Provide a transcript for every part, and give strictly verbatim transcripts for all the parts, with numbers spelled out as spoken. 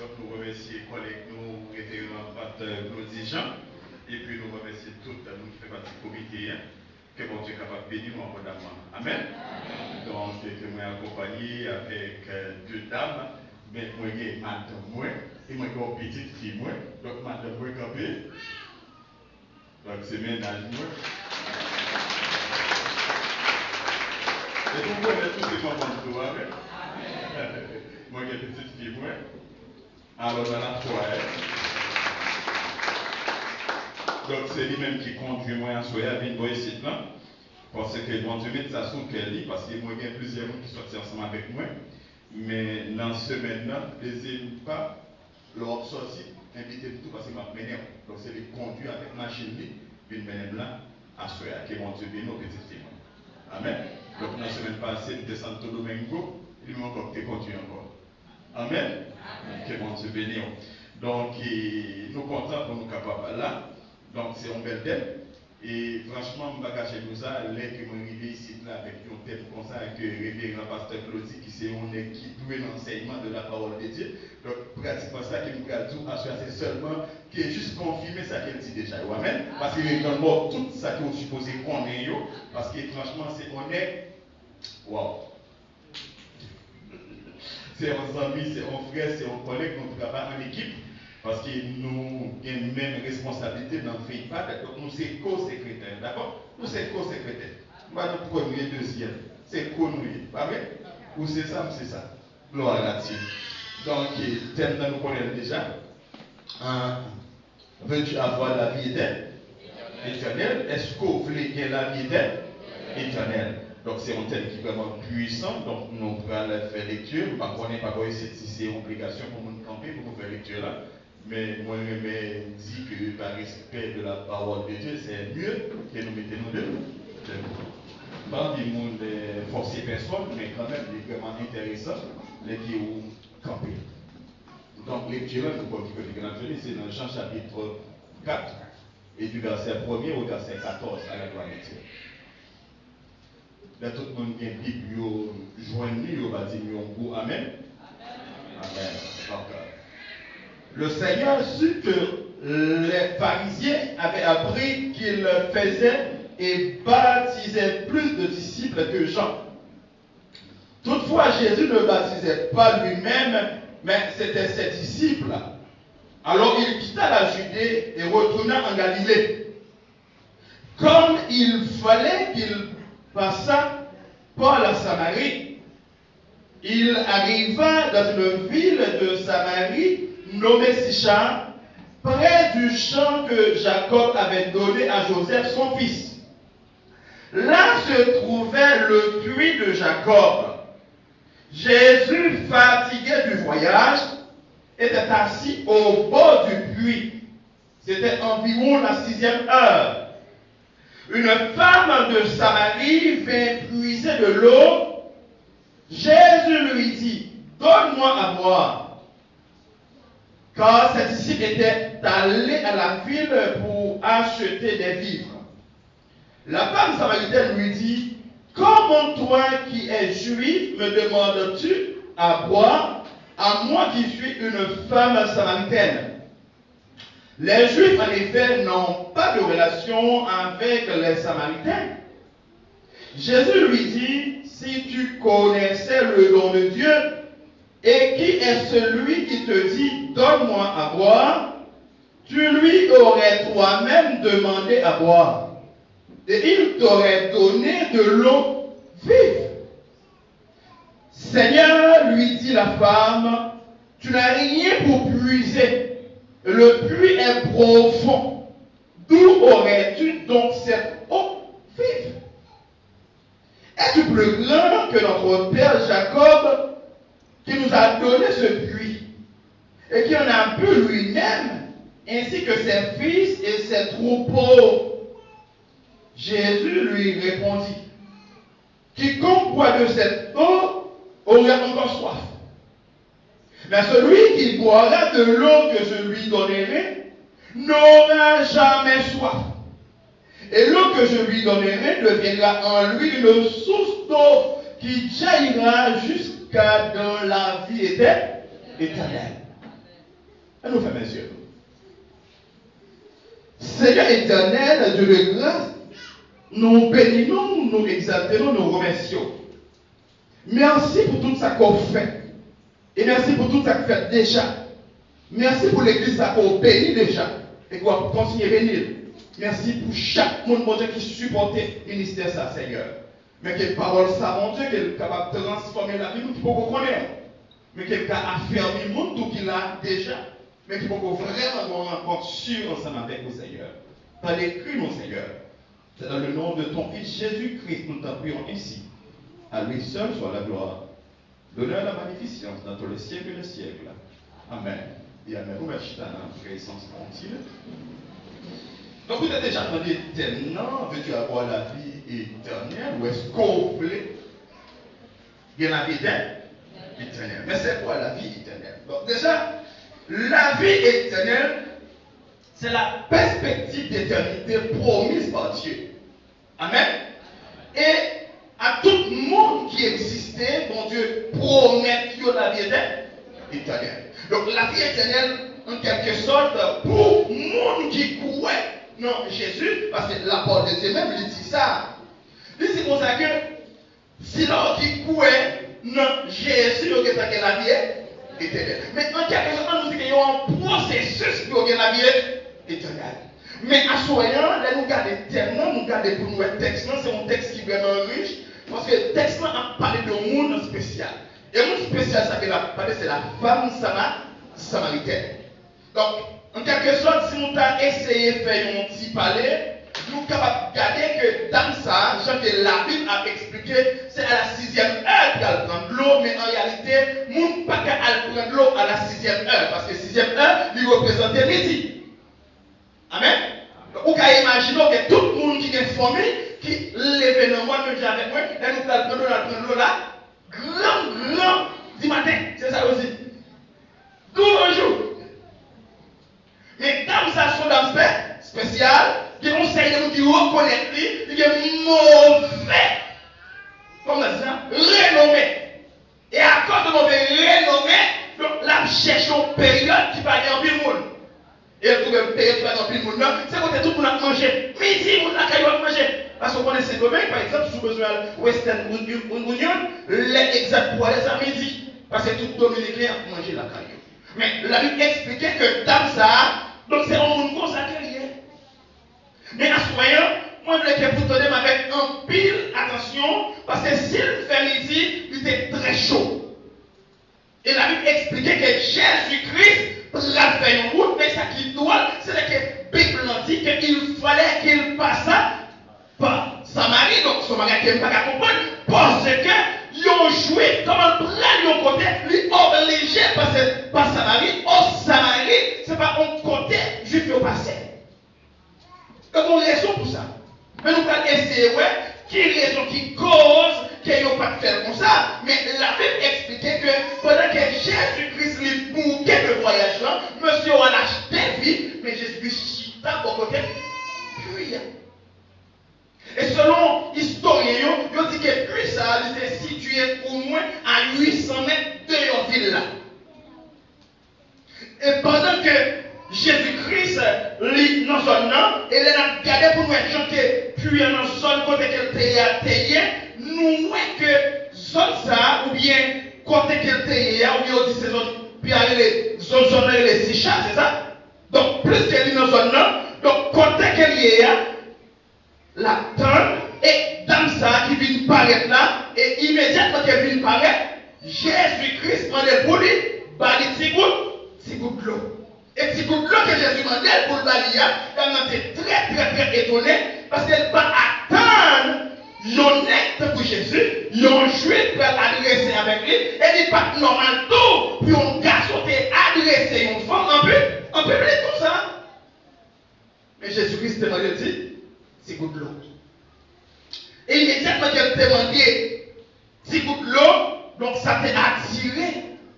Donk, nou remèsye kòlèg nou, reveran Pastè Claudy Jean, epi nou remèsye tout moun ki fè pati komite a. Ke Bondye kapab beni nou abondamman. Amèn. Donk, ke mwen akonpanye avèk, euh, de dam, men mwen gen madanm mwen, e mwen gen yon pitit fi mwen. Donk, madanm mwen kanpe. Donk, se mennaj mwen. E pou mwen, tout se manman m tou, amèn. Mwen gen pitit fi mwen. Alò, nan lafwa, eh. Donk, se li menm ki kondui mwen aswè a vin bò isit lan. Paske Bondye met sa sou kè li, paske mwen gen plizyè moun ki sòti ansanm avèk mwen. Men nan semèn nan, dezi m pa, lè w ap sòti, envite m tou, paske m ap mennen w. Donk, se li k kondui avèk machin li, vin mennen m la, aswè a. Ke Bondye beni w, pitit fi mwen. Amèn. Donk, nan semèn pase, m te Santo Domingo, li menm ankò k te kondui ankò. Amèn. Ke Bondye beni w. Donk, e, nou kontan pou nou kapab la. Donk, se yon bèl tèm. E franchman, m pa kache nou sa, lè ke mwen rive isit la avèk yon tèm konsa, ke reveran pastè Claudy, ki se yon nèg ki dwe nan ansèyman de la parole de Dieu. Donk, pratikman sa ke m pral di w aswè a, se sèlman ke jis konfime sa ke l di deja yo. Amèn. Paske reveran ba w tout sa ke w sipoze konnen yo, paske franchman, se yon nèg, waw. Se yon zanmi, se yon frè, se yon kòlèg, nou travay an ekip, paske nou gen menm responsablite nan FEIPAD, donk nou se ko-sekretè, dakò? Nou se ko-sekretè. M pa nan premye, dezyèm, se ko nou ye, pa vre? Ou se sa, m se sa. Gloire à Dieu. Donk, tèm nan nou konnen l deja. An, Veux-tu avoir la vie éternelle? Éternelle? Èske w vle gen lavi etèn-, etènèl? Donk, se yon tèm ki vrèman pwisan. Donk, nou pral fè lekti. M pa konnen pa bò isit si se yon obligasyon pou moun kanpe pou nou fè lekti la. Men mwen renmen di ke pa respè de la parole de Dieu, c'est mieux que nou mete nou de, de. M pa anvi moun, eh, fòse pèsòn, men kanmenm, li vrèman enteresan lè ke ou kanpe. Donk, lekti la, nou konn ki kote ke n ap jwenn li, se nan Jan chapit kat, e di vèsè premye o vèsè katòz, à la gloire de Dieu. Lè tout moun gen Bib yo, jwenn li, yo va di m yon gwo amèn. Amèn. Donk, euh, le Seigneur sut que les pharisiens avaient appris qu'il faisait et baptisait plus de disciples que Jean. Toutefois, Jésus ne baptisait pas lui-même, mais c'étaient ses disciples. Alors il quitta la Judée et retourna en Galilée. Comme il fallait qu'il passât par la Samarie, il arriva dans une ville de Samarie nommée Sichar, près du champ que Jacob avait donné à Joseph son fils. Là se trouvait le puits de Jacob. Jésus, fatigué du voyage, était assis au bord du puits. C'était environ la sixième heure. Une femme de Samarie vint puiser de l'eau. Jésus lui dit, donne-moi à boire. Car ses disciples étaient allés à la ville pour acheter des vivres. La femme samaritaine lui dit, comment toi qui es juif me demandes-tu à boire, à moi qui suis une femme samaritaine? Les Juifs, en effet, n'ont pas de relation avec les Samaritains. Jésus lui dit, si tu connaissais le don de Dieu, et qui est celui qui te dit, donne-moi à boire, tu lui aurais toi-même demandé à boire, et il t'aurait donné de l'eau vive. Seigneur, lui dit la femme, tu n'as rien pour puiser, et le puits est profond. D'où aurais-tu donc cette eau vive? Es-tu plus grand que notre père Jacob, qui nous a donné ce puits, et qui en a bu lui-même, ainsi que ses fils et ses troupeaux? Jésus lui répondit, quiconque boit de cette eau aura encore soif. Mais celui qui boira de l'eau que je lui donnerai n'aura jamais soif. Et l'eau que je lui donnerai deviendra en lui une source d'eau qui jaillira jusqu'à dans la vie éter-, éternelle. Ann nou fèmen zye nou. Seyè Etènèl, Dye de gras, nou beni nou, nou egzalte nou, nou remèsye w. Mèsi pou tout sa ke w fè. E mèsi pou tout sa k fèt deja. Mèsi pou legliz sa ke w beni deja. E ke w ap kontinye beni l. Mèsi pou chak moun, Bondye, ki sipòte ministè sa, Seyè. Men ke pawòl sa, Bondye, ke l kapab transfòme lavi moun ki poko konnen w. Men ke l ka afèmi moun tou ki la deja. Men ki poko vrèman gen yon rankont si ansanm avèk ou, Seyè. Tande kri nou, Seyè. C'est dans le nom de ton Fils Jésus-Christ que nous t'en prions ainsi. À lui seul soit la gloire, l'honneur, la magnificence dans tous les siècles des siècles. Amen. E amen. Ou mèt chita nan prezans Bondye. Donk, ou te deja tande tèm nan, veux-tu avoir la vie éternelle, ou èske w vle gen lavi etè-, etènèl? Men se kwa lavi etènèl? Donk, deja, lavi etènèl, c'est la perspective d'éternité promise par Dieu. Amen. E a tout moun ki egziste, Bondye pwomèt yo lavi etè-, etènèl. Donk, lavi etènèl, an kèlkesòt, pou moun ki kwè nan Jezi, paske lapawòl de Dye menm, li di sa. Li di konsa ke sila yo ki kwè nan Jezi, yo gentan gen lavi e-, etènèl. Men an kèlkesòt, ann nou di ke yo an pwosesis pou yo gen lavi e-, etènèl. Men aswè a, lè nou gade tèm nan, nou gade pou nou wè tèks lan, se yon tèks ki vrèman rich, paske tèks lan ap pale de yon moun espesyal. E moun espesyal sa ke l ap pale, se la femme sama-, samaritaine. Donk, an kèlkesòt, si nou ta eseye fè yon ti pale, nou kapab gade ke dam sa a, jan ke Labib ap eksplike, se a la sizyèm è l pral pran dlo, men an reyalite, moun pa ka al pran dlo a la sizyèm è, paske sizyèm è, li reprezante midi. Amen. Ou ka imajine w gen tout moun ki gen fanmi, ki leve nan mòn menm jan avèk mwen, lè nou pral pran dlo, n al pran dlo la, gran, gran dimaten, se sa yo di. Gran jou. Men dam sa se yon dam espe-, espesyal, gen yon seri de moun ki rekonèt li, li gen move, kòman n di sa, renome. E akoz de move renome, donk, l ap chèche yon peryòd ki pa gen anpil moun. E l twouve peryòd ki pa gen anpil moun nan, se kote tout moun ap manje. Midi, moun lakay yo ap manje. Paske w konnen Sendomeng, pa egzanp, si w bezwen al Western Un-, Un-, Union, lè egzak pou w ale, se a midi. Paske tout Dominiken ap manje lakay yo. Men, Labib eksplike ke dam sa a, donk, se yon moun konsa ke l ye. Men aswè a, mwen vle ke pou tande m avèk anpil atansyon, paske si l fè midi, li te trè cho. E Labib eksplike ke Jezi Kris pral fè yon wout, men sa ki dwòl, se lè ke Bib lan di ke il fallait qu'il passa par Samarie. Donk, se yon bagay ke m pa ka konprann, paske yon Jwif, kòman l pral yon kote, li oblije pase pa Samari? Ò, Samari, se pa yon kote Jwif yo pase. Yo gen yon rezon pou sa. Men nou pral eseye wè ki rezon ki koz ke yo pa t fè l konsa. Men Labib eksplike ke pandan ke Jezi Kris li bouke de vwayaj lan, mesye yo al achte vin, men Jezi Kris chita bò kote pwi a. E selon istoryen yo, yo di ke pwi sa a, li te sitiye omwen a uit san mèt deyò vil la. E pandan ke Jezi Kris, li nan zòn nan, e lè n ap gade pou n wè jan ke pwi an nan zòn kote ke l te ye a te ye, nou wè ke zòn sa a, oubyen kote ke l te ye a, oubyen yo di se zòn, pwi a rele, zòn, zòn nan rele Sicha, se sa? Donk, pliske li nan zòn nan, donk kote ke l ye a, l ap tann, e dam sa a ki vin parèt la, e imedyatman ke l vin parèt, Jezi Kris mande l pou li ba li ti gout, ti gout dlo. E ti gout dlo ke Jezi mande l pou l ba li a, dam nan te trè, trè, trè etone, paske l pa atann yon nèg tankou Jezi, yon Jwif pral adrese avèk li, e li pa t nòmal tou pou yon gason te adrese yon fanm an pi-, an piblik konsa. Men Jezi Kris te mande l ti, ti gout dlo. E imedyatman ke l te mande ti gout dlo, donk sa te atire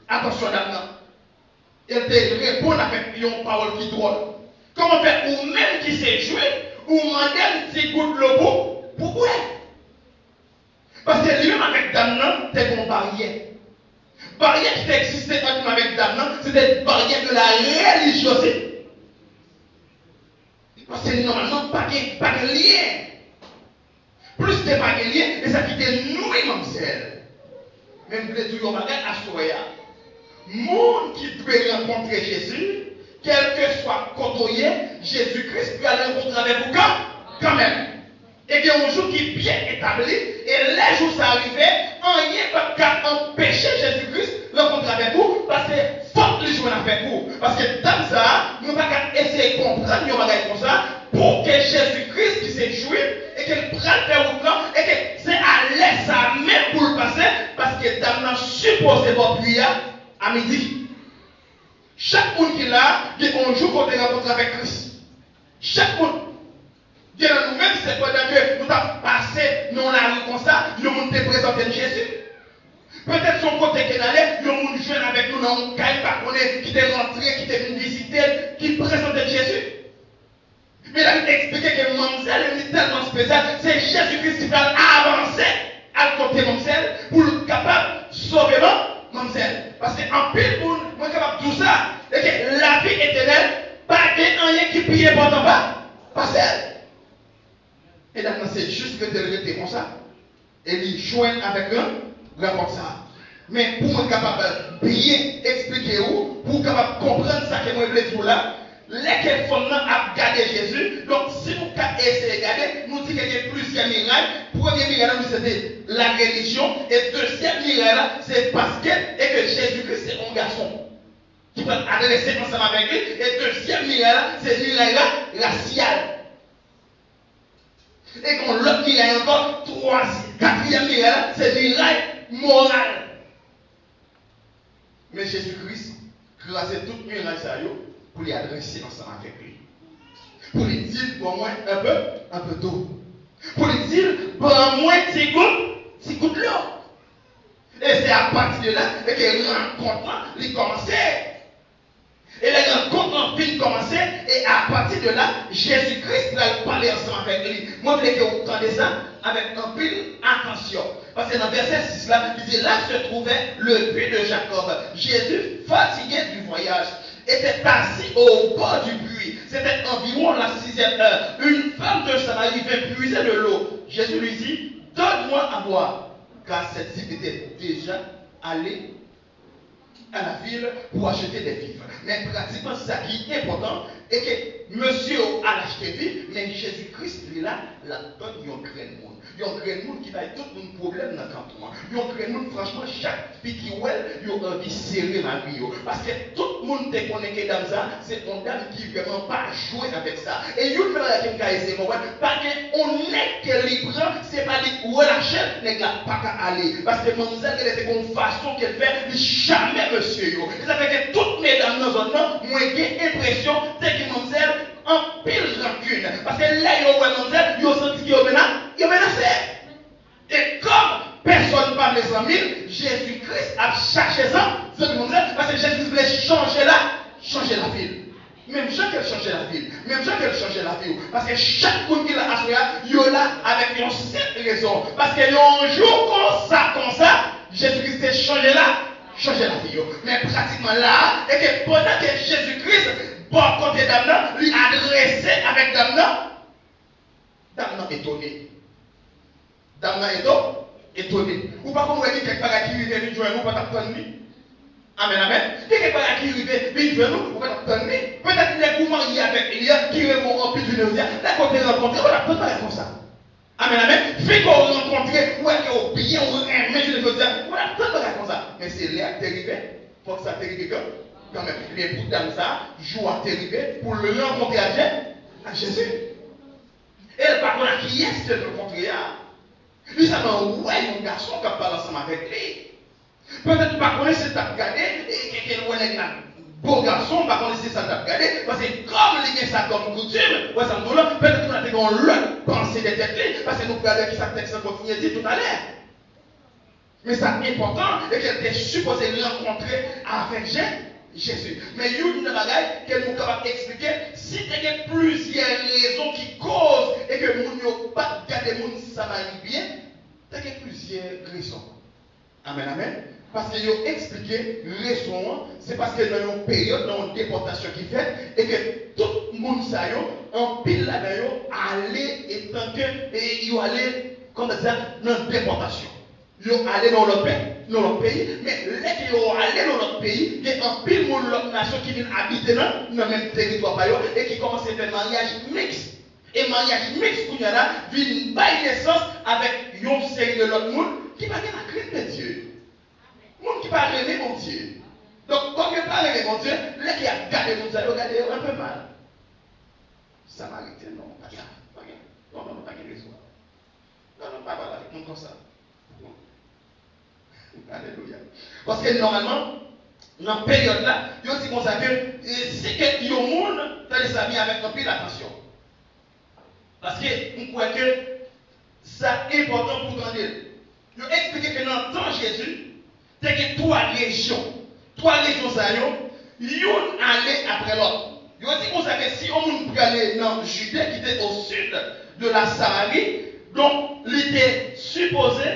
atansyon dam nan. E l te reponn avèk yon pawòl ki dwòl. Kòman fè ou menm ki se Jwif, ou mande m ti gout dlo pou, pou bwè? Paske li menm avèk dam nan te gen yon baryè. Baryè ki te egziste ant nou avèk dam nan, se te baryè de la relijyozite. Paske nòmalman, pa gen, pa gen lyen. Plis ke pa gen lyen, e sa ki te nwi manmzèl. Men m vle di w yon bagay aswè a. Moun ki dwe rankontre Jezi, kèlkeswa kote w ye, Jezi Kris pral rankontre avèk ou kan, kanmenm. E gen yon jou ki byen etabli, e lè jou sa a rive, anyen p ap ka anpeche Jezi Kris rankontre avèk ou, paske fòk li jwenn avèk ou. Paske dam sa a, mwen pa ka eseye konprann yon bagay konsa, pou ke Jezi Kris ki se Jwif, e ke l pral fè wout lan, e ke se a lè sa a menm pou l pase, paske dam nan sipoze bò pwi a, a midi. Chak moun ki la, gen yon jou ke w te rankontre avèk Kris. Chak moun. Gen nan nou menm, se pandan ke nou t ap pase nan yon lari konsa, yon moun te prezante n Jezi. Petèt se yon kote ke n ale, yon moun jwenn avèk nou nan yon kay, pa konnen, ki te rantre, ki te vin vizite n, ki prezante n Jezi. Men Labib eksplike ke manmzèl li tèlman espesyal, se Jezi Kris ki pral avanse al kote manmzèl pou l kapab sove man, manmzèl. Paske anpil moun, mwen kapab di w sa, e ke lavi etènèl, pa gen anyen ki pi enpòtan pa, pase l. Medam nan se jis rete l rete konsa. E li jwenn avèk ran, rankont sa a. Men pou mwen kapab byen eksplike ou, pou w kapab konprann sa ke mwen vle di w la, lè ke fanm nan ap gade Jezi, donk si nou ka eseye gade, nou di ke gen plizyè miray. Premye miray la, nou se te la relijyon, e dezyèm miray la, se paske, e ke Jezi Kris se yon gason ki pral adrese ansanm avèk li, e dezyèm miray la, se miray la, rasyal. E gen yon lòt miray ankò, twazi-, katriyèm miray la, se miray moral. Men Jezi Kris kraze tout miray sa yo pou li adrese ansanm avèk li. Pou li di l, "Ban mwen un peu, un peu d'eau." Pou li di l, "Ban mwen ti gout, ti gout dlo." E se apati de la, e ke rankont lan, li kòmanse. E lè rankont lan fin kòmanse, e apati de la, Jezi Kris pral pale ansanm avèk li. Mwen vle ke w tande sa avèk anpil atansyon. Paske nan vèsè sis la, li di, "Là se trouvait le puits de Jacob. Jésus, fatigué du voyage, était assis au bord du puits. C'était environ la sixième heure. Une femme de Samarie vint puiser de l'eau. Jésus lui dit, 'Donne-moi à boire, car cette fille était déjà allée à la ville pour acheter des vivres.'" Men pratikman, sa ki enpòtan, e ke mesye yo al achte viv, men Jezi Kris, li la, l ap tann yon grenn moun. Yon grenn moun ki bay tout moun pwoblèm nan kanton an. Yon grenn moun, franchman, chak fi ki wè l, yo anvi sere mari yo. Paske tout moun te konnen ke dam sa, se yon dam ki vrèman pa jwe avèk sa. E youn nan bagay ke m ka eseye konprann, pa gen yon nèg ke li pran, se pa li k relache l, nèg la pa ka ale. Paske manmzèl genlè te gen yon fason ke l fè, li chame mesye yo. E sa fè ke tout medam nan zòn nan, mwen gen enpresyon, te gen manmzèl anpil rankin. Paske lè yo wè manmzèl, yo santi ke yo mena-, yo menase. E kòm pèsòn pa vle zanmi l, Jezi Kris ap chache zan-, zanmi manmzèl, paske Jezi Kris vle chanje la, chanje lavi l. Menm jan ke l chanje lavi l, menm jan ke l chanje lavi w. Paske chak moun ki la aswè a, yo la avèk yon senp rezon. Paske yon jou konsa, konsa, Jezi Kris te chanje la, chanje lavi yo. Men pratikman la a, e ke pandan ke Jezi Kris bò kote dam nan, li adrese avèk dam nan, dam nan etone. Dam nan eto-, etone. Ou pa konn wè gen kèk bagay ki rive vin jwenn ou, ou pa t ap tann li. Amèn, amèn. Gen kèk bagay ki rive vin jwenn ou, ou pa t ap tann li. Petèt nèg ou marye avèk li a, ki renmen w anpil jounen jodi a, nèg ou te rankontre, ou pa t ap tann bagay konsa. Amèn, amèn. Fi ke w rankontre, ou wè ke w byen, ou renmen jounen jodi a, ou pa t ap tann bagay konsa. Men se lè a k te rive, fòk sa te rive kan-, kanmenm. Ebyen, pou dam sa, jou a te rive pou l rankontre ak Je-, ak Jezi. E l pa konn ak kiyès ke l rankontre a. Li sèlman wè yon gason k ap pale ansanm avèk li. Petèt li pa konnen si l t ap gade, e ke, ke l wè nèg la bo gason, pa konnen si se sa l t ap gade, paske kòm li gen sa kòm koutim, wè sa m di w la, petèt moun la te gen yon lòt panse nan tèt li, paske nou pral wè kisa tèks lan kontinye di toutalè. Men sa enpòtan, e ke l te sipoze rankontre avèk Je-, Jezi. Men youn nan bagay ke nou kapab eksplike, si te gen plizyè rezon ki koz e ke moun yo pa t gade moun Samari byen, te gen plizyè rezon. Amèn, amèn. Paske yo eksplike rezon an, se paske nan yon peryòd, nan yon depòtasyon ki fèt, e ke tout moun sa yo, anpil ladan yo ale, etanke, e yo ale, kòman di sa, nan depòtasyon. Yo ale nan yon lòt peyi, nan yon lòt peyi, men lè ke yo ale nan yon lòt peyi, gen anpil moun lòt nasyon ki vin abite nan, nan menm teritwa pa yo, e ki kòmanse fè maryaj miks. E maryaj miks kounye a la vin bay nesans avèk yon seri de lòt moun ki pa gen la crainte de Dieu. Moun ki pa renmen Bondye. Donk, kòm yo pa renmen Bondye, lè ke y ap gade moun sa yo, yo gade yo un peu mal. Samariten, non, pa gen, pa gen, non, non, non, pa gen rezon. Non, non, pa pale avèk moun konsa. Alelouya. Paske nòmalman, nan peryòd la, yo di konsa ke, e, si ke yon moun, tande sa byen avèk anpil atansyon. Paske m kwè ke sa enpòtan pou tande l. Yo eksplike ke nan tan Jezi, te gen twa lejyon. Twa lejyon sa yo, youn ale apre lòt. Yo di konsa ke si yon moun prale nan Jide ki te o sid de la Samari, donk li te sipoze,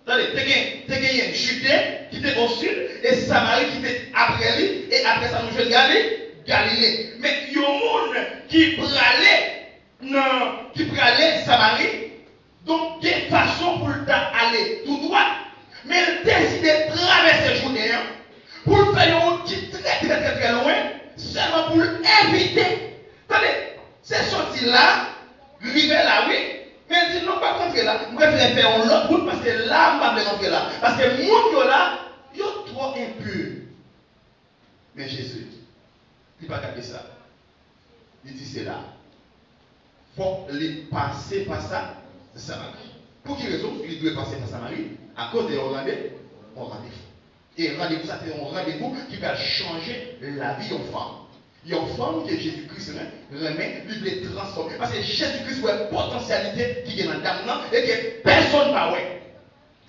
tande, te gen, te genyen Jide ki te o sid e Samari ki te apre li, e apre sa nou jwenn Gali, Galile. Men yon moun ki prale nan, ki prale Samari, donk, gen fason pou l ta ale tou dwat, men l deside travèse Jouden an pou l fè yon wout ki trè, trè, trè, trè lwen, sèlman pou l evite. Tande, se soti la, rive la, wi, men l di, "Non, m p ap rantre la, m prefere fè yon lòt wout, paske la, m pa vle rantre la, paske moun yo la, yo twò enpi." Men Jezi, li pa gade sa. Li di, "Se la." Fòk li pase pa sa, Samari. Pou ki rezon li dwe pase pa Samari? Akoz de yon rande, yon randevou. E randevou sa, se yon randevou ki pral chanje lavi yon fanm. Yon fanm ke Jezi Kris renmen, renmen, li vle transfòme. Paske Jezi Kris wè potansyalite ki gen nan dam nan e ke pèsonn pa wè.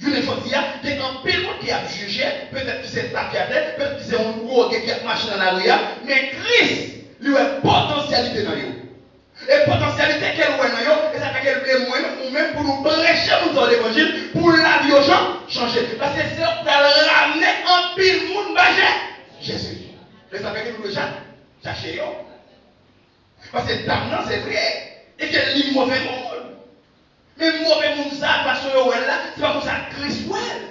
Jounen jodi a, gen anpil moun ki ap jije, petèt ki se tafyatè, petèt ki se yon dwòge ki ap mache nan lari a, men Kris, li wè potansyalite nan yo. E potansyalite ke l wè nan yo, e sa fè ke l vle mwen menm, ou menm, pou nou preche moun sa yo levanjil, pou lavi yo chan-, chanje. Paske se yo k pral ramne anpil moun ba Je-, Jezi. E sa fè ke nou dwe cha-, chache yo. Paske dam nan, se vre, e ke li move moun. Men move moun sa, fason yo wè l la, se pa konsa Kris wè l.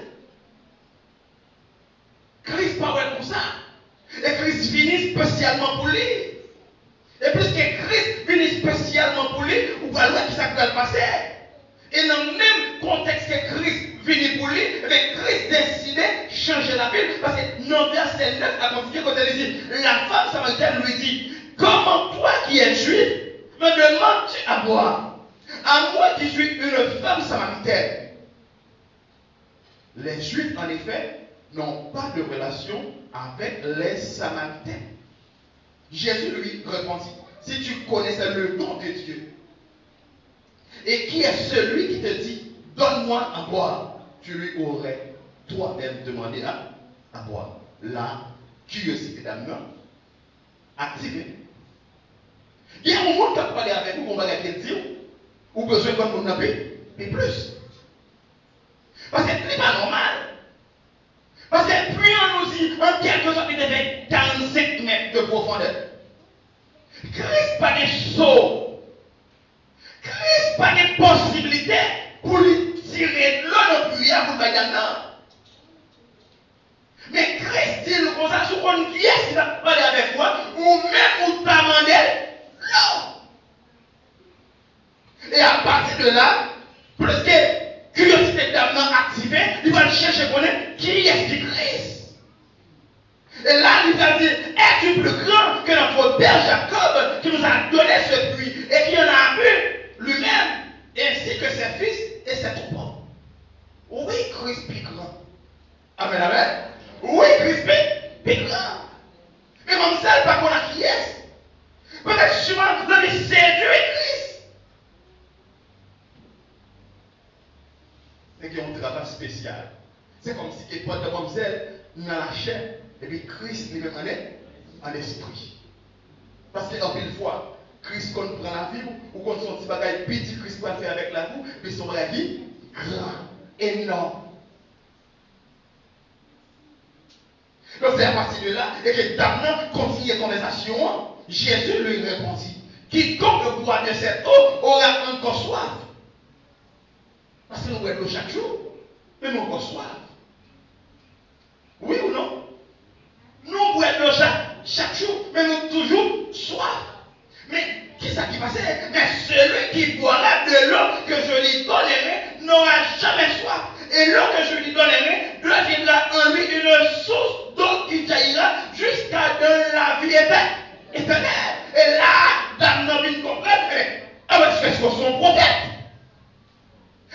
Kris pa wè l konsa. E Kris vini espesyalman pou li. E pliske Kris vini espesyalman pou li, ou pral wè kisa k pral pase. E nan menm kontèks ke Kris vini pou li, ebyen, Kris deside chanje lavi l, paske nan vèsè nèf a kontinye kote li di, "La femme samaritaine lui dit, Comment toi qui es juif, me demandes-tu à boire? À moi qui suis une femme samaritaine." Les Juifs, en effet, n'ont pas de relation avec les Samaritains. Jésus lui répondit, Si tu connaissais le don de Dieu, et qui est celui qui te dit, Donne-moi à boire, tu lui aurais toi-même demandé à, à boire. La curiosité dam nan aktive. Gen yon moun k ap pale avèk ou, gon bagay ke l di w, ou bezwen konn moun nan pi, pi plis. Paske li pa nòmal. Paske pwi an nou di, an kèlkesòt, li te fè karannsenk mèt de pwofondè. Kris pa gen so. Kris pa gen posiblite pou li tire dlo nan pwi a pou l bay dam nan. Men Kris di l konsa, si w konn kiyès ki t ap pale avèk ou a, ou menm ou ta mande l dlo. E apati de la, pliske kiryozite dam nan aktive, li pral chèche konnen kiyès ki Kris. E la, li pral di, Es-tu plus grand que notre père Jacob, qui nous a donné ce puits et qui en a bu lui-même, ainsi que ses fils et ses troupeaux? Wi, Kris pi gran. Amèn, amèn. Wi, Kris pi, pi gran. Men manmzèl pa konn a kiyès. Petèt siman l anvi sedui Kris. Se gen yon travay espesyal. Se kòmsi ke pandan manmzèl nan lachè, epi Kris li menm an, an espri. Paske anpil fwa, Kris konn pran lavi w, ou konn se yon ti bagay piti Kris pral fè avèk lavi w, men se yon bagay ki gran, enòm. Donc c'est à partir de là, et que dam nan kontinye konvèsasyon an. Jésus lui répondit, quiconque boit de cette eau aura encore soif. Paske nou bwè dlo chak jou, men nou ankò swaf. Wi ou non? Nou bwè dlo chak, chak jou, men nou toujou swaf. Men, kisa ki pase? Mais celui qui boira de l'eau que je lui donnerai n'aura jamais soif. Et l'eau que je lui donnerai deviendra en lui une source d'eau qui jaillira jusqu'à de la vie éternelle. E la, dam nan vin konprann, eh, ah, est-ce que c'est un prophète?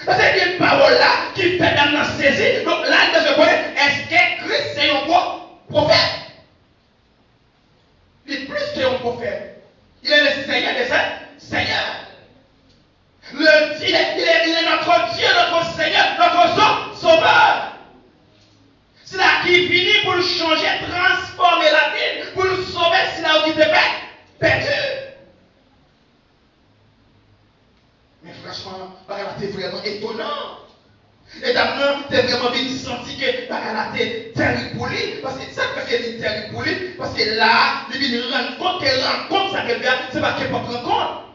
Paske gen pawòl la ki fè dam nan sezi. Donk, la, li bezwen konnen, èske Kris se yon pwo-, pwofèt? Li plis ke yon pwofèt. Il est le Seigneur des seigneurs. Le, il est, il est, il est notre Dieu, notre Seigneur, notre sau-, Sauveur. Sila ki vini pou l chanje, transfòme lavi n, pou l sove sila yo ki te pè-, pèdi. Men franchman, bagay la te vrèman etonan. E dam nan te vrèman vin santi ke bagay la te tèrib pou li. Paske sa k fè ke li tèrib pou li, paske la a, li vin rann kont ke rankont sa ke l fè a, se pa kenpòt rankont.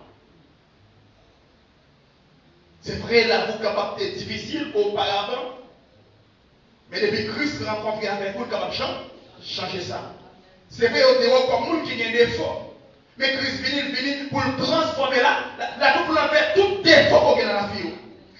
Se vre, lavi w kapab te difisil oparavan, men depi Kris rankontre avèk ou, l kapab chan-, chanje sa. Se vre, yo te wè w kòm moun ki gen defo, men Kris vini, l vini pou l transfòme la, la, lavi w, pou l anlè tout defo ke w gen nan lavi w.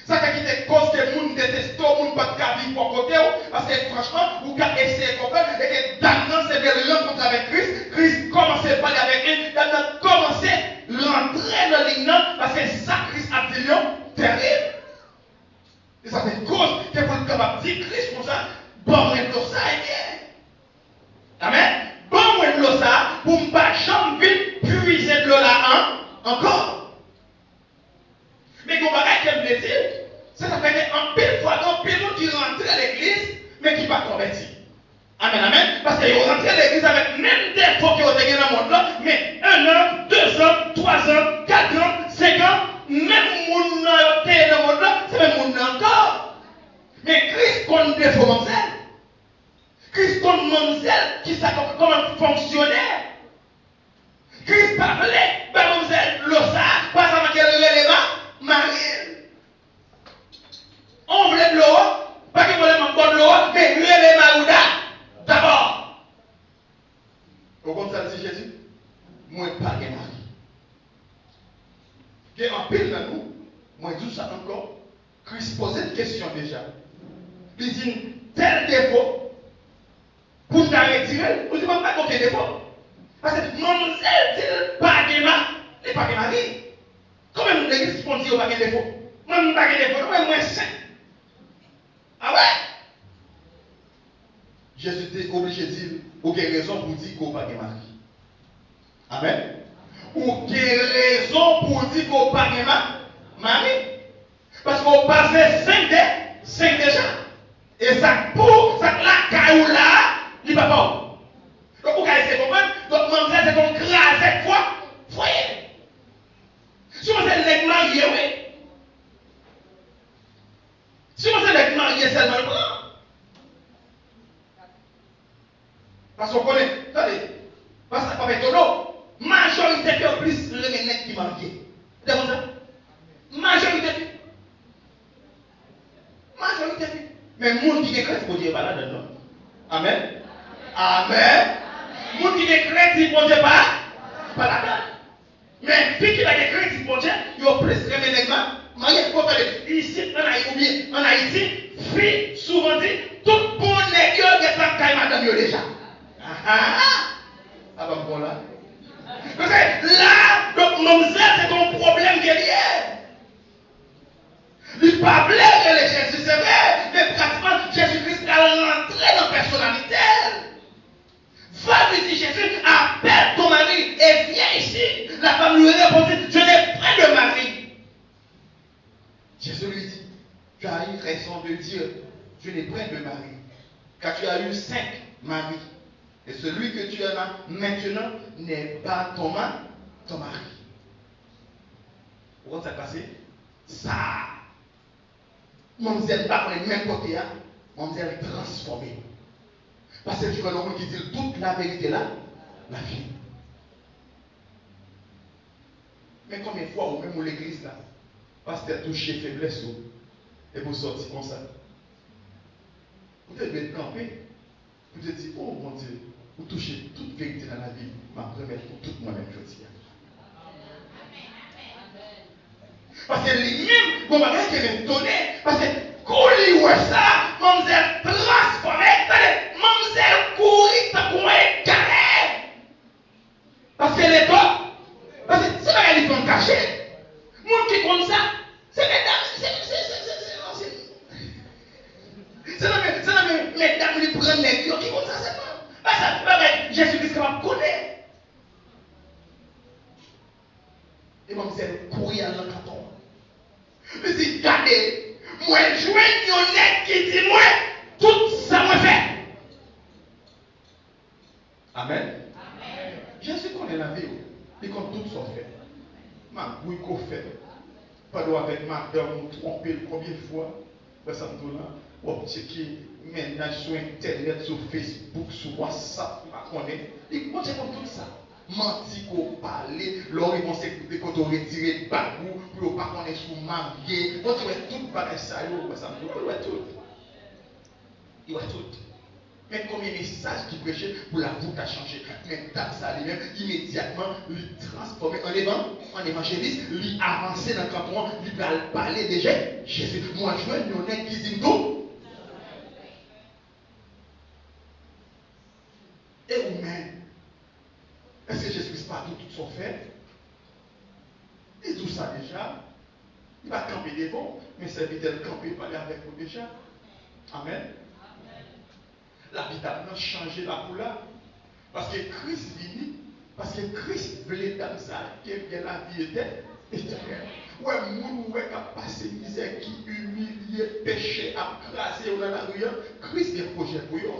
Sa k te kite koz ke moun deteste w, moun pa t ka viv bò kote w, paske franchman, ou ka eseye konprann, e ke dam nan, se vre l rankontre avèk Kris, Kris kòmanse pale avèk li, dam nan kòmanse rantre nan liy nan, paske sa Kris ap di l yo tèrib. E sa te koz ke pou l kapab di Kris konsa, "Ban mwen dlo sa a, ebyen." Amèn. "Ban mwen dlo sa a pou m pa janm vin pwize dlo la an-, ankò." Men gen yon bagay ke m vle di, se sa fè ke anpil fwa, gen anpil moun ki rantre legliz, men ki pa konvèti. Amèn, amèn. Paske yo rantre legliz avèk menm defo ke yo te gen nan mond lan, men un an, deux ans, trois ans, quatre ans, cinq ans, menm moun nan yo te ye nan mond lan, se menm moun nan ankò. Men Kris konn defo manmzèl. Kris konn manmzèl, kisa, kòman l fonksyone. Kris pa vle bay manmzèl dlo sa a, pa sa manke l rele ma-, mari l. An w vle dlo a, pa gen pwoblèm, m ap ba w dlo a, men rele mari w da-, dabò. Ou konn sa l di Jezi? "Mwen pa gen mari." Gen anpil nan nou, mwen di w sa ankò, Kris poze n kesyon deja. Li di n tèl defo, pou n ta retire l, ou di, "Mwen pa gen okenn defo." Paske manmzèl di l pa gen ma-, li pa gen mari. Konbyen moun legliz ki konn di yo pa gen defo? Mwen, m pa gen defo, non, mwen, mwen sen. A wè? Jezi te oblije di l, "Ou gen rezon pou w di ke w pa gen mari." Amèn. Ou gen rezon pou w di ke w pa gen ma-, mari. Paske w pase senk de, senk deja. E sa k pou, sa k lakay ou la a, li pa pa w. Donk, ou ka eseye konprann. Donk, manmzèl se te yon krazèt fwa-, fwaye. Si w se nèg marye, wi. Si w se nèg marye sèlman l pran. Paske w konnen, tande, paske sa p ap etone w, majorite ke yo plis renmen nèg ki marye. Ou te konn sa? Majorite fi. Majorite fi. Men moun ki gen kredi Bondye yo pa ladann non. Amèn. Amèn. Moun ki gen kredi Bondye pa, pa ladann. Men fi ki pa gen kredi Bondye, yo plis renmen nèg ma-, marye. Bon, tande, isit an Ayiti, oubyen an Ayiti, fi souvan di, "Tout bon nèg yo gentan kay madanm yo deja." Aha! Sa pa m bon la. Paske la, donk, manmzèl, se yon pwoblèm ke li ye. Li pa vle rele Jezi, se vre, men pratikman, Jezi Kris pral rantre nan pèsonalite l. Va, lui dit Jésus, appelle ton mari et viens ici. La femme lui répondit, je n'ai point de mari. Jésus lui dit, tu as eu raison de dire, je n'ai point de mari. Car tu as eu cinq maris. Et celui que tu aimes maintenant n'est pas ton ma-, ton mari. Ou konn sa k pase? Sa a. Manmzèl pa konnen menm kote a, manmzèl transfòme. Paske l jwenn yon moun ki di l tout laverite la, lavi. Men konbyen fwa ou menm ou legliz la, pastè touche feblès ou, epi w sòti konsa? Ou te dwe kanpe, ou te di, "O Bondye, ou touche tout verite nan lavi m, m ap renmèt ou tout mwen menm jodi a." Paske li menm, gon bagay ki retone, paske kou li wè sa, manmzèl transfòme, tande, manmzèl kouri tankou yon egare. Paske leto, paske se bagay li fè an kachèt. Moun ki konn sa, se medam, se, se, se, se, se, se, se, se nan men, se nan men medam li pran nèg yo ki konn sa sèlman. Bagay sa, bagay Jezi Kris kapab konnen. E manmzèl kouri al nan kanton an. Li di, "Gade, mwen jwenn yon nèg ki di mwen tout sa mwen fè." Amèn. Jezi konnen lavi w. Li konn tout sa w fè. Magouy ke w fè. Pandan w avèk madanm ou twonpe l konbyen fwa? Wè sa m di w la? W ap tcheke mennaj sou entènèt, sou Facebook, sou WhatsApp, ou pa konnen. Li, Bondye konn tout sa. Manti ke w pale, lè w rive yon sekirite kote w retire bag ou, pou yo pa konnen si w marye. Bondye wè tout bagay sa yo, wè sa m di w, Bondye wè tout. Li wè tout. Men konbyen mesaj ki preche pou lavi w ta chanje. Men dam sa li menm, imedyatman, li transfòme an evan-, an evanjelis, li avanse nan kanton an, li pral pale de Je-, Jezi. Mwen jwenn yon nèg ki di m tou. E ou menm? Èske Jezi Kris pa di w tout sa w fè? Li di w sa deja. Li pa kanpe devan w, men sèvitè l kanpe pale avèk ou deja. Amèn. Lavi dam nan chanje lakou la. Paske Kris vini, paske Kris vle dam sa gen, gen lavi etè-, etènèl. Ou wè moun ou wè k ap pase mizè, ki imilye, peche ap kraze yo nan lari a, Kris gen pwojè pou yo.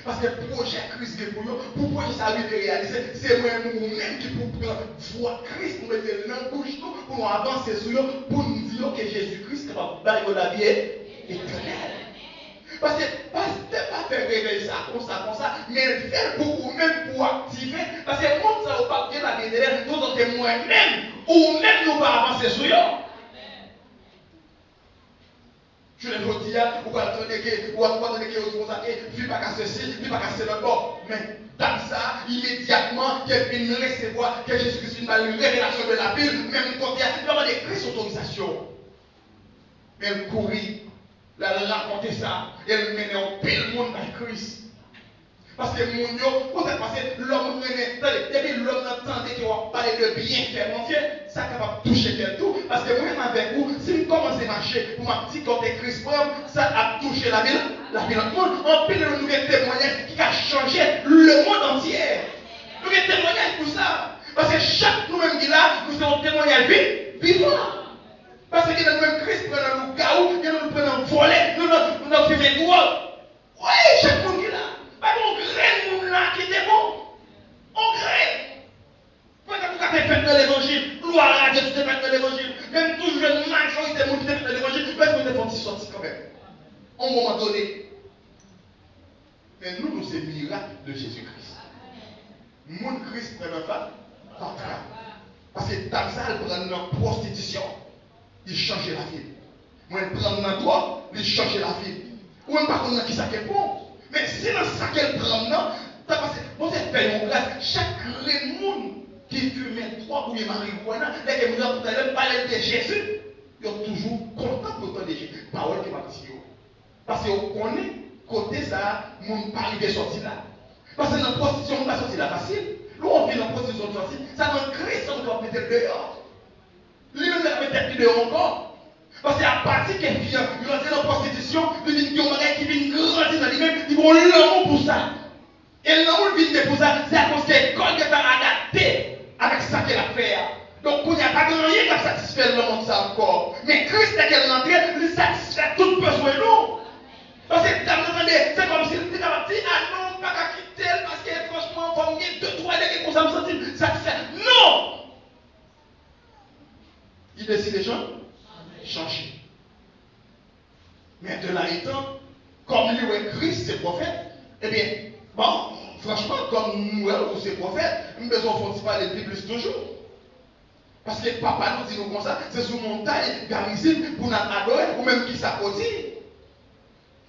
Paske pwojè Kris gen pou yo, pou pwojè sa rive reyalize, se mwen menm ou menm ki pou pran vwa Kris, nou mete l nan bouch nou, pou nou avanse sou yo, pou n di yo ke Jezi Kris kapab bay yo lavi e-, etènèl. Paske pastè pa fè revèy sa konsa, konsa, men l fè l pou ou menm, pou w aktive, paske moun sa yo p ap gen lavi etènèl, toutotan ke mwen menm, ou menm nou pa avanse sou yo. Jounen jodi a, ou pral tande ke, ou pral tande ke yo di konsa ke fi pa ka sesi, fi pa ka se lòt bò. Men, dam sa, imedyatman, ke l fin resevwa, ke Jezi Kris fin ba l revelasyon de lavi l, menm kote a, li pa mande Kris otorizasyon. Men l kouri, l al rakonte sa, e l mennen yon pil moun bay Kris. Paske moun yo, ou sa k pase, lè moun renmen, tande, depi lòm nan tande ke w ap pale de byenfè Bondye, sa kapab touche kè l tou. Paske mwen menm avèk ou, si m kòmanse mache pou m ap di kote Kris pran m, sa ap touche lavi, lavi lòt moun. Anpil de nou, nou gen temwayaj ki ka chanje lemonn antye. Nou gen temwayaj pou sa. Paske chak nou menm ki la, nou se yon temwayaj vi-, vivan. Paske gen nan nou menm Kris pran nan lougawou, gen nan nou pran nan vòlè, nou nan, nou nan fimen dwòg. Wi, chak moun ki la. Pa gen yon grenn moun la ki te bon. Yon grenn. Petèt ou ka te fèt nan levanjil. Glwa a Dye, si w te fèt nan levanjil. Men m toujou jwenn majorite moun ki te fèt nan levanjil, men yo te fè yon ti sòti kanmenm. Yon moman done. Men nou, nou se mirak de Jezi Kris. Moun Kris pran nan fa-, fatra. Paske dam sa al pran nan pwostitisyon. Li chanje lavi l. Mwen pran nan dwòg, li chanje lavi l. Ou menm pa konn nan kisa ke l pran. Men si nan sa ke l pran nan, ta pase, Bondye fè yon gras, chak grenn moun ki fimen dwòg oubyen mariwana, lè ke m rankontre yo, m pale de Jezi, yo toujou kontan pou yo tande Jezi. Pawòl ke m ap di yo. Paske yo konnen kote sa a, moun pa rive sòti la. Paske nan pwostitisyon, moun pa sòti la fasil. Lè w anvi nan pwostitisyon sòti, sa nan Kris sa w ap mete l deyò. Li menm li ap met tèt li deyò ankò. Paske apati ke fi an rantre nan pwostitisyon, li vin gen yon bagay ki vin grandi nan li menm, li gen yon lanmou pou sa. E lanmou l vin gen pou sa, se akoz ke kò l gentan adapte avèk sa ke l ap fè a. Donk, kounye a, pa gen anyen k ap satisfè l nan mond sa ankò. Men Kris, lè ke l rantre, li satisfè tout bezwen nou. Paske dam nan tande, se kòmsi li te kapab di, "A non, m pa ka kite l, paske franchman, fò m gen de, twa nèg, e konsa m santi m satisfè." Non! Li deside chan-, chanje. Men de la etan, kòm li wè Kris se pwofèt, Ebyen, bon, franchman, kòm m wè w, ou se pwofèt, m bezwen w fè yon ti pale pi plis toujou. Paske papa nou di nou konsa, se sou montay Garizim pou n al adore, ou menm ki sa k ou di?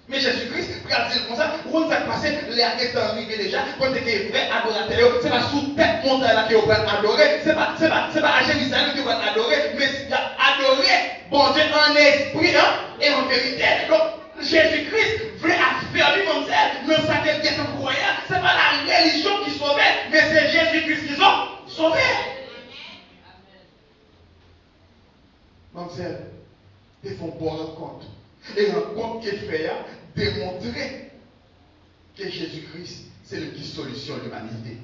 Men Jezi Kris pral di l konsa, ou konn sa k pase, lè a gentan rive deja, kote ke vrè adoratè yo, se pa sou tèt montay la ke yo pral adore, se pa, se pa, se pa a Jerizalèm ke yo pral adore, men y ap adore Bondye an espri, an, e an verite. Donk, Jezi Kris vle afèmi manmzèl nan sa ke l gentan kwè a. Se pa la relijyon ki sove, men se Jezi Kris ki so-, sove. Manmzèl te fè yon bon rankont. E rankont ke l fè a demontre ke Jezi Kris se li ki solisyon limanite.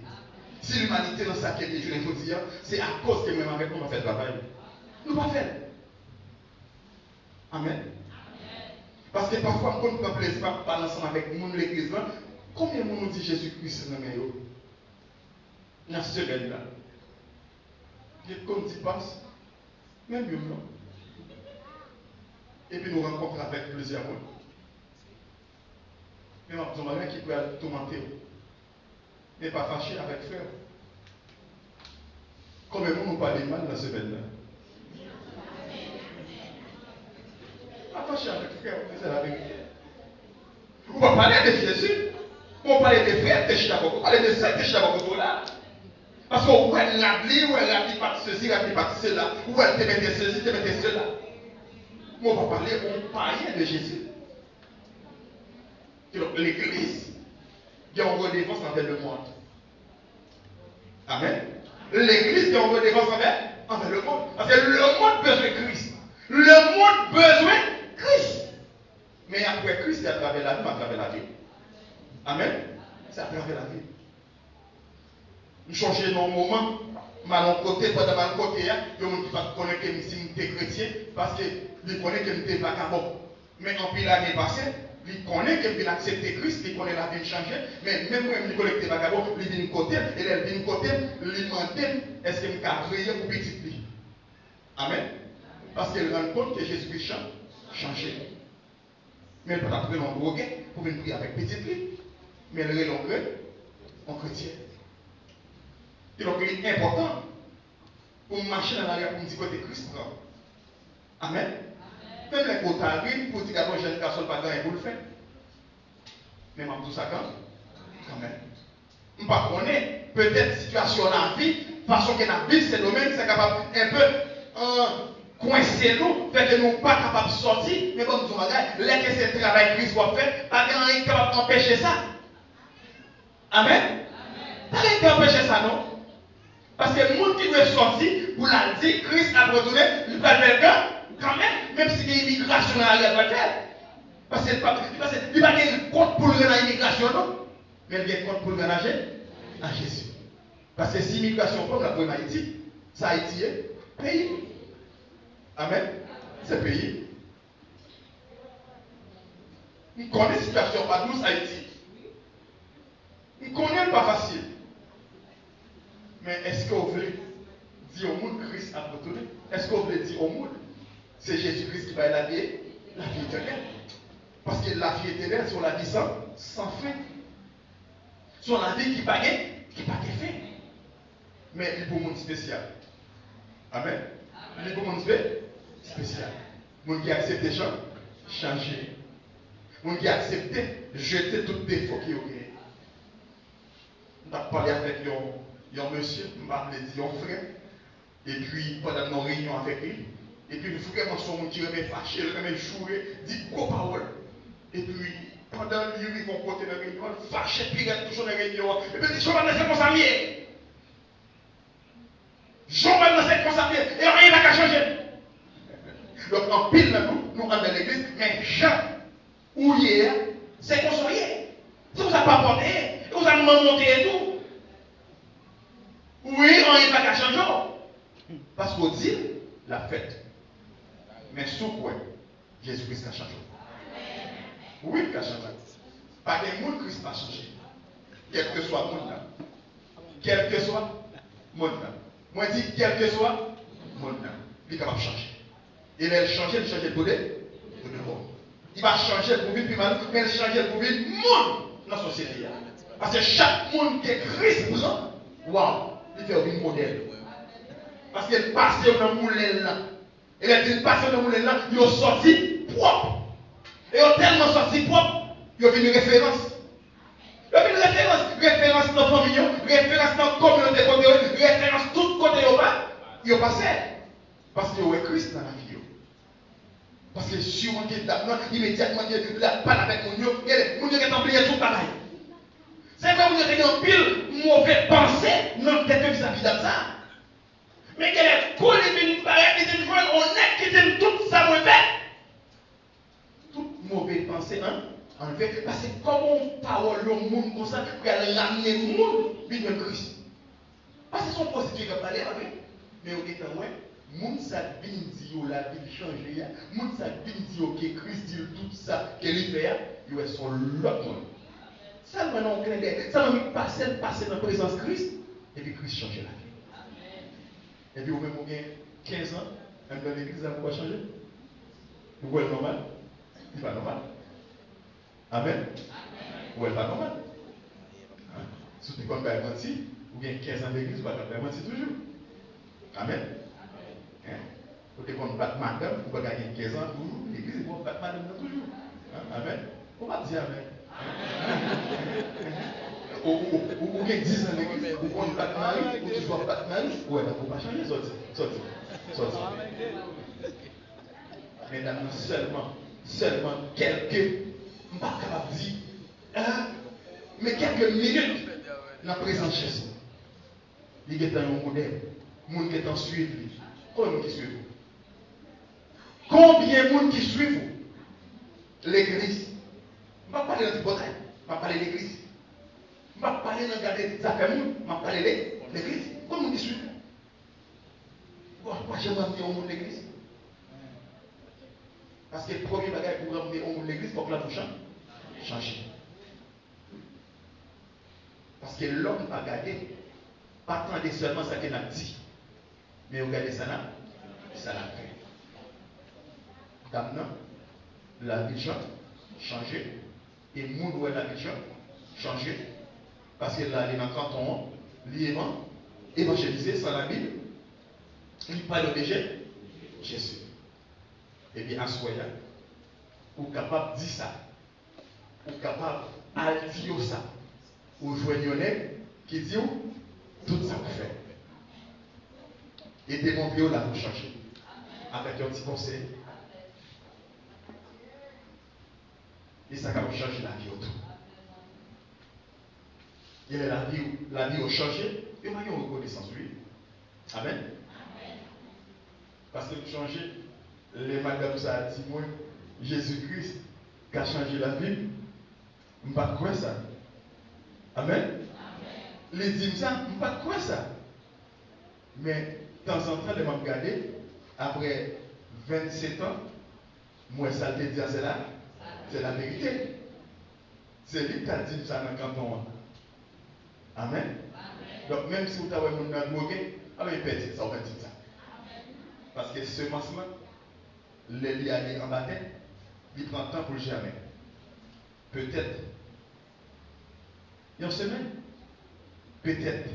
Si limanite nan sa ke l ye jounen jodi a, se akoz ke mwen menm avèk nou pa fè travay. Nou pa fè l. Amèn. Paske pafwa m konn pran plezi m ap pale ansanm avèk moun legliz lan. Konbyen moun ou di Jezi Kris renmen yo nan semèn nan? Gen konn di pas, menm youn non. Epi nou rankontre avèk plizyè moun. Men m ap di w yon bagay ki pral toumante w. Men pa fache avèk frè w. Konbyen moun ou pale mal nan semèn nan? Pa fache avèk frè w, se sa laverite. Ou pa pale de Jezi. Ou pale de frè k te chita bò kote w, ou pale de sè k te chita bò kote w la. Paske ou wè rad li, ou wè rad li pa t sesi, rad li pa t sela. Ou wè l te mete sesi, te mete sela. Men ou pa pale yon payen de Jezi. Kidonk, legliz gen yon redevans anvè lemonn. Amèn. Legliz gen yon redevans anvè, anvè lemonn. Paske lemonn bezwen Kris. Lemonn bezwen Kris. Men y ap wè Kris se atravè lavi m, atravè lavi w. Amèn. Se atravè lavi m. M chonje nan yon moman, m al yon kote, pandan m al kote a, yon moun ki pa t konnen ke m, si m te kretyen, paske li konnen ke m te vakabon. Men anpil ane pase, li konnen ke m vin aksepte Kris, li konnen lavi m chanje, men menm mwen menm li konnen m te vakabon, li vin kote m, e lè l vin kote m, li mande m èske m ka priye pou pitit li. Amèn. Paske l rann kont ke Jezi Kris chan-, chanje. Men l pa t ap rele yon dwoge pou vin priye avèk pitit li, men l rele yon kre-, yon kretyen. Kidonk, li enpòtan pou m mache nan lari a pou m di kote Kris pran. Amèn. Menm lè ke w ta ri m pou w di gade yon jèn gason l pa gen anyen pou l fè. Men m ap di w sa kan-, kanmenm. M pa konnen, petèt sitiyasyon lavi, fason ke n ap viv Sendomeng, sa kapab enpe, euh, kwense nou, fè ke nou pa kapab sòti. Men ban m di w yon bagay, lè ke se travay Kris w ap fè, pa gen anyen ki kapab anpeche sa. Amèn? Pa gen anyen ki anpeche sa, non. Paske moun ki dwe sòti pou l al di Kris ap retounen, li pral fè l kan-, kanmenm, menm si gen imigrasyon nan lari a, l pral fè l. Paske li pa, li pa, li pa gen kont pou l rann a imigrasyon, non. Men l gen kont pou l rann a Je-, a Jezi. Paske si imigrasyon pran m, l ap voye m Ayiti. Sa Ayiti ye? Peyi m. Amèn? Se peyi m. M konnen sitiyasyon pa dous Ayiti. M konnen l pa fasil. Men èske w vle di yon moun Kris ap retounen? Èske w vle di yon moun se Jezi Kris ki bay lavi, lavi etènèl? Paske lavi etènèl se yon lavi san, san fen. Se yon lavi ki pa gen, ki pa gen fen. Men li pou moun espesyal. Amèn. Li pou moun espe-, espesyal. Moun ki aksepte chan-, chanje. Moun ki aksepte jete tout defo ke yo genyen. M t ap pale avèk yon, yon mesye, m pa vle di yon frè, epi pandan m nan yon reyinyon avèk li, epi l vrèman se yon moun ki renmen fache, l renmen joure, di gwo pawòl. Epi pandan li rive yon kote nan reyinyon an, l fache pi rèd toujou nan reyinyon an. Epi l di, "Jovenel, se konsa m ye." Jan w wè m nan se konsa m ye, e anyen pa ka chanje m. Donk, anpil nan nou, nou anndan legliz, men jan ou ye a, se konsa w ye. Se konsa papa w te ye, e konsa manman w te ye tou. Wi, anyen pa ka chanje w. Paske w di l, l ap fèt. Men si w kwè, Jezi Kris ka chanje w. Wi, l ka chanje w. Pa gen moun Kris pa chanje. Kèlkeswa moun nan. Kèlkeswa moun nan. Mwen di, kèlkeswa moun nan. Li kapab chanje. E lè l chanje, li chanje l pou de, pou de bon. Li pa chanje l pou vin pi mal, men l chanje l pou vin moun. nan sosyete a. Paske chak moun ke Kris pran, waw, li fè yo vin modèl. Paske l pase yo nan moulen l lan. E lè l fin pase yo nan moulen l lan, yo sòti pwòp. E yo tèlman sòti pwòp, yo vin referans. Yo vin referans. Referans nan fanmi yo, referans nan kominote kote yo, referans tout kote yo pa, yo pase. Paske yo wè Kris nan lavi yo. Paske si yo manke dam nan, imedyatman ke l ap pale avèk moun yo, gen lè moun yo gentan bliye tout bagay. Se vre, moun yo te gen anpil move panse nan tèt yo vizavi dam sa a. Men gen lè kou li vin parèt, li di m jwenn yon nèg ki di m tout sa mwen fè. Tout move panse an anlve. Paske kòman yon pawòl yon moun konsa pral ramne moun vin jwenn Kris? Paske se yon pwostitye k ap pale a, wi. Men yo gentan wè, moun sa k vin di yo lavi l chanje a, moun sa k vin di yo ke Kris di l tout sa ke li fè a, yo wè se yon lòt moun. Sèlman nan yon klendèy, sèlman li pase, l pase nan prezans Kris, epi Kris chanje lavi l. Epi ou menm ou gen kenz an anndan legliz la, ou pa chanje? Ou wè l nòmal? Li pa nòmal. Amèn? Ou wè l pa nòmal? Hein? Si w te konn bay manti, ou gen kenz an legliz, ou pa t ap bay manti toujou. Amèn? Hein? Ou te konn bat madanm, ou pa ka gen kenz an toujou legliz, epi w ap bat madanm nan toujou. Hein? Amèn? Ou pa di amèn? Ou, ou, ou, ou gen diz an legliz, ou konn bat mari, ou toujou ap bat mari, ou wè, donk ou pa chanje, sòti, sòti, sòti. Medam nan sèlman, sèlman kèlke, m pa t kapab di, hein, men kèlke minit nan prezans Jezi. Li gentan yon modèl. Moun gentan swiv li. Konbyen moun ki swiv ou? Konbyen moun ki swiv ou? Legliz. M pa pale nan tripotay. M ap pale legliz. M pa pale nan gade zafè moun. M ap pale le-, legliz. Konbyen moun ki swiv ou? Ou pa, ou pa janm ramne yon moun legliz. Paske premye bagay pou w ramne yon moun legliz, fòk lavi w chan-, chanje. Paske lòm pa gade, pa tande sèlman sa ke n ap di, men yo gade sa n ap, sa n ap fè. Dam nan, lavi l chan-, chanje, e moun wè lavi l chan-, chanje, paske l ale nan kanton an, li evan-, evanjelize san Labib, li pale yo de Je-, Jezi. Ebyen, aswè a, ou kapab di sa. Ou kapab al di yo sa. Ou jwenn yon nèg ki di w tout sa pou fè. E demontre yo lavi w chanje. Avèk yon ti konsèy. E sa kapab chanje lavi yo tou. Gen lè lavi, lavi yo chanje, yo pa gen rekonesans, wi. Amèn. Paske m chonje, lè madanm sa a di mwen, Jezi Kris ka chanje lavi m, m pa t kwè sa. Amèn. Li di m sa, m pa t kwè sa. Men, tanzantan, lè m ap gade, apre vennsenk an, m wè sa l te di a, se la, se la verite. Se li ki t al di m sa nan kanton an. Amèn. Donk, menm si w ta wè moun nan dwoge, a ben, pèdi sa, ou pa di m sa. Paske semans lan, lè li ale anba tè, li pran tan pou l jèmen. Petèt yon semèn, petèt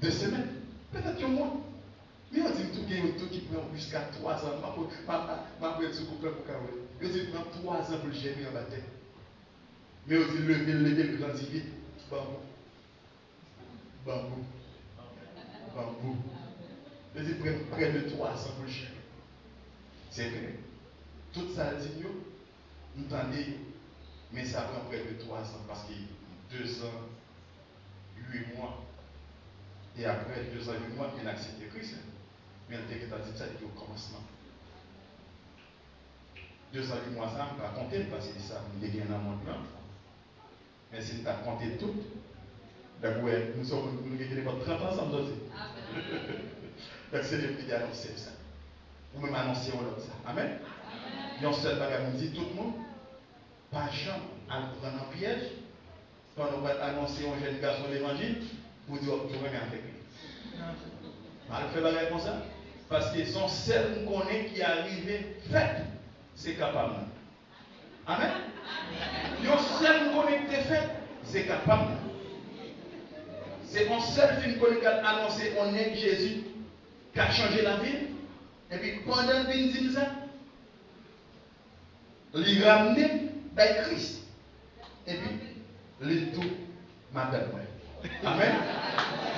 de semèn, petèt yon mwa. Men yo di m tou gen youn tou ki pran jiska twa zan. M ap, m ap, m ap redi sou koup lan pou w ka wè. Yo di l pran twa zan pou l jèmen anba tè. Men yo di l leve l, leve l grandi vit. Banbou. Banbou. Banbou. Yo di l pran prè de twa zan pou l jèmen. Se vre. Tout sa l di m yo, m tande yo. Men sa pran prè de twa zan, paske de zan, uit mwa. E apre de zan, uit mwa, m vin aksepte Kris. Men l te gentan di m sa depi okòmansman. De zan, uit mwa sa, m pa konte l, paske se sa m te gen nan mond lan. Men si m ta konte tout, donk, ou wè, nou se yon moun, nou gen nenpòt trant an ansanm, sòti. Donk, se li menm ki te anonse m sa. Ou menm anonse yon lòt sa. Amèn? Yon sèl bagay m di tout moun, pa janm al pran nan pyèj, pandan w pral anonse yon jèn gason levanjil, pou di w ap tou renmen avèk li. Pa al fè bagay konsa, paske se yon sèl m konnen ki arive fèt, se ka pa m nan. Amèn. Yon sèl m konnen ki te fèt, se kat pa m nan. Se yon sèl fi m konnen k al anonse yon nèg Jezi k ap chanje lavi l. Epi pandan l vin di m sa, li ramne m bay Kris. Epi li tou madanm mwen. Amèn.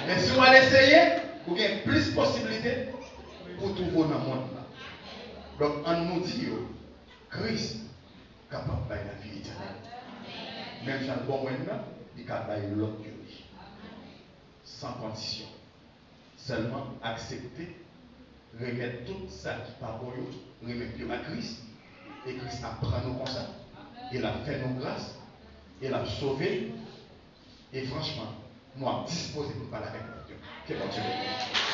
Men si w al eseye, ou gen plis posiblite pou w twouve w nan mond lan. Donk, ann nou di yo, Kris kapab bay lavi etènèl. Menm jan l ban mwen nan, li ka bay lòt yo li. San kondisyon. Sèlman aksepte remèt tout sa ki pa bon yo, remèt yo a Kris, e Kris ap pran nou konsa, e l ap fè nou gras, e l ap sove, e franchman, nou ap dispoze pou n pale avèk lòt yo. Ke Bondye beni.